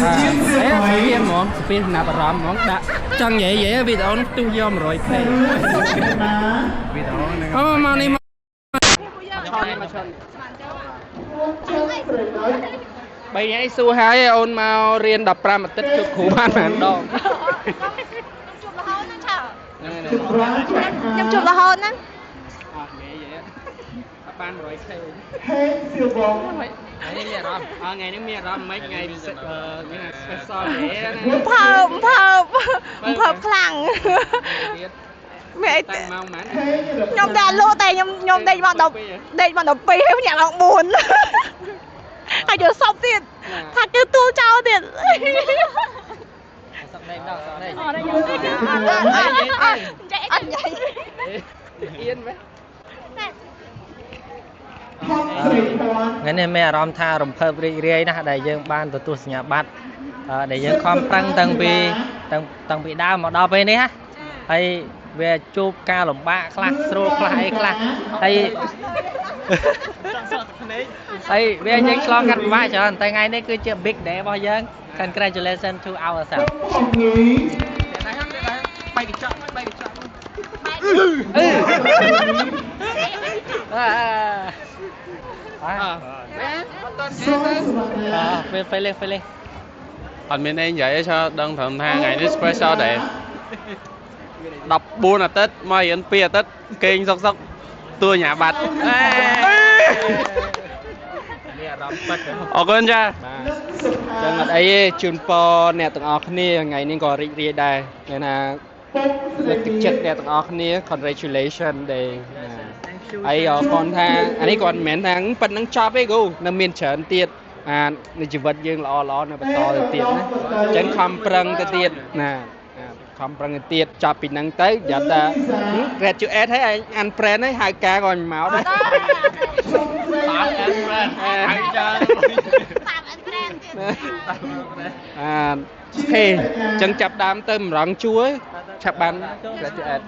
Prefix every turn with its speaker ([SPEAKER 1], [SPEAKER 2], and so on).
[SPEAKER 1] បាទអេហ្មងស្ពីចំណាប់អារម្មណ៍ហ្មងដាក់ចង់និយាយនិយាយវីដេអូនេះផ្ទុះយក 100K
[SPEAKER 2] វីដេអូហ្នឹង
[SPEAKER 1] អូមកនេះមកឆនមកឆនបីថ្ងៃសួរហើយអូនមករៀន15អាទិត្យជួបគ្រូបានប៉ុន្មានដង
[SPEAKER 3] ជួបរហូតហ្នឹងឆើ
[SPEAKER 1] ហ្នឹងហើយ
[SPEAKER 3] ខ្ញុំជួបរហូតហ្នឹង
[SPEAKER 1] អត់និយាយនិយាយអត់បាន 100K
[SPEAKER 4] ហេងសៀវបង
[SPEAKER 1] ថ្ងៃនេះមានអារម្មណ៍អថ្ងៃនេះមានអារម្មណ៍មិនថ្ងៃថ្ងៃ special ទេណា
[SPEAKER 3] ភើបភើបភើបខ្លាំង
[SPEAKER 1] ទៀត
[SPEAKER 3] មានអី
[SPEAKER 1] តាំងម៉ោងប៉ុន្មាន
[SPEAKER 4] ហេងរ
[SPEAKER 3] ខ្ញុំតែលក់តែខ្ញុំខ្ញុំដេកមក10ដេកមក12ហើយខ្ញុំឡើង4ហើយយកសពទៀតថាគឺទូចោលទៀត
[SPEAKER 1] សឹកដេកដល់សឹកដេក
[SPEAKER 3] អត់អត់អត់អត់អត់និយាយ
[SPEAKER 1] អៀនមែន
[SPEAKER 4] ខំស្រីភ័ណ្ឌ
[SPEAKER 5] ថ្ងៃនេះមានអារម្មណ៍ថារំភើបរីករាយណាស់ដែលយើងបានទទួលសញ្ញាបត្រដែលយើងខំប្រឹងតាំងពីតាំងតាំងពីដើមមកដល់ពេលនេះណាហើយវាជួបការលំបាកខ្លះស្រួលខ្លះអីខ្លះហើយហើយវាយើងឆ្លងកាត់ពិបាកច្រើនតែថ្ងៃនេះគឺជា big day របស់យើង Congratulations to ourselves.
[SPEAKER 4] ហងលី
[SPEAKER 1] តែហ្នឹងតែបែកកញ្ចក់បែកកញ្ចក់
[SPEAKER 5] អឺអា
[SPEAKER 1] អមែនអត់ត
[SPEAKER 4] សងសុវណ្ណា
[SPEAKER 5] ពេលពេលលេពេលលេ
[SPEAKER 2] អត់មានអីនិយាយទេឆើដឹងត្រឹមថាថ្ងៃនេះ special ដែរ14អាទិត្យមករៀន2អាទិត្យគេងសុកសុកទួញអាបាត់
[SPEAKER 1] អេមានអារម្មណ៍ពិត
[SPEAKER 2] អរគុណចា
[SPEAKER 1] បាទ
[SPEAKER 4] និងសុខា
[SPEAKER 1] ចឹងអត់អីទេជូនពរអ្នកទាំងអស់គ្នាថ្ងៃនេះក៏រីករាយដែរគេថា
[SPEAKER 4] ពុកស្រី
[SPEAKER 1] លើកទឹកចិត្តអ្នកទាំងអស់គ្នា congratulation ដែរហើយអរគុណថាអានេះគាត់មិនមែនថាប៉ុណ្្នឹងចប់ទេគ្រូនៅមានច្រើនទៀតអាในជីវិតយើងល្អល្អនៅបន្តទៅទៀតណាអញ្ចឹងខំប្រឹងទៅទៀតណាខំប្រឹងទៅទៀតចប់ពីហ្នឹងទៅយ៉ាប់ថា graduate ហើយអាន friend ហើយហៅការក៏មិនមកដែរ
[SPEAKER 2] តាម unfriend ហៅចា
[SPEAKER 3] តាមអិនប្រែនទៀត
[SPEAKER 1] អាហេអញ្ចឹងចាប់ដើមទៅម្រងជួរឆាប់បាន graduate.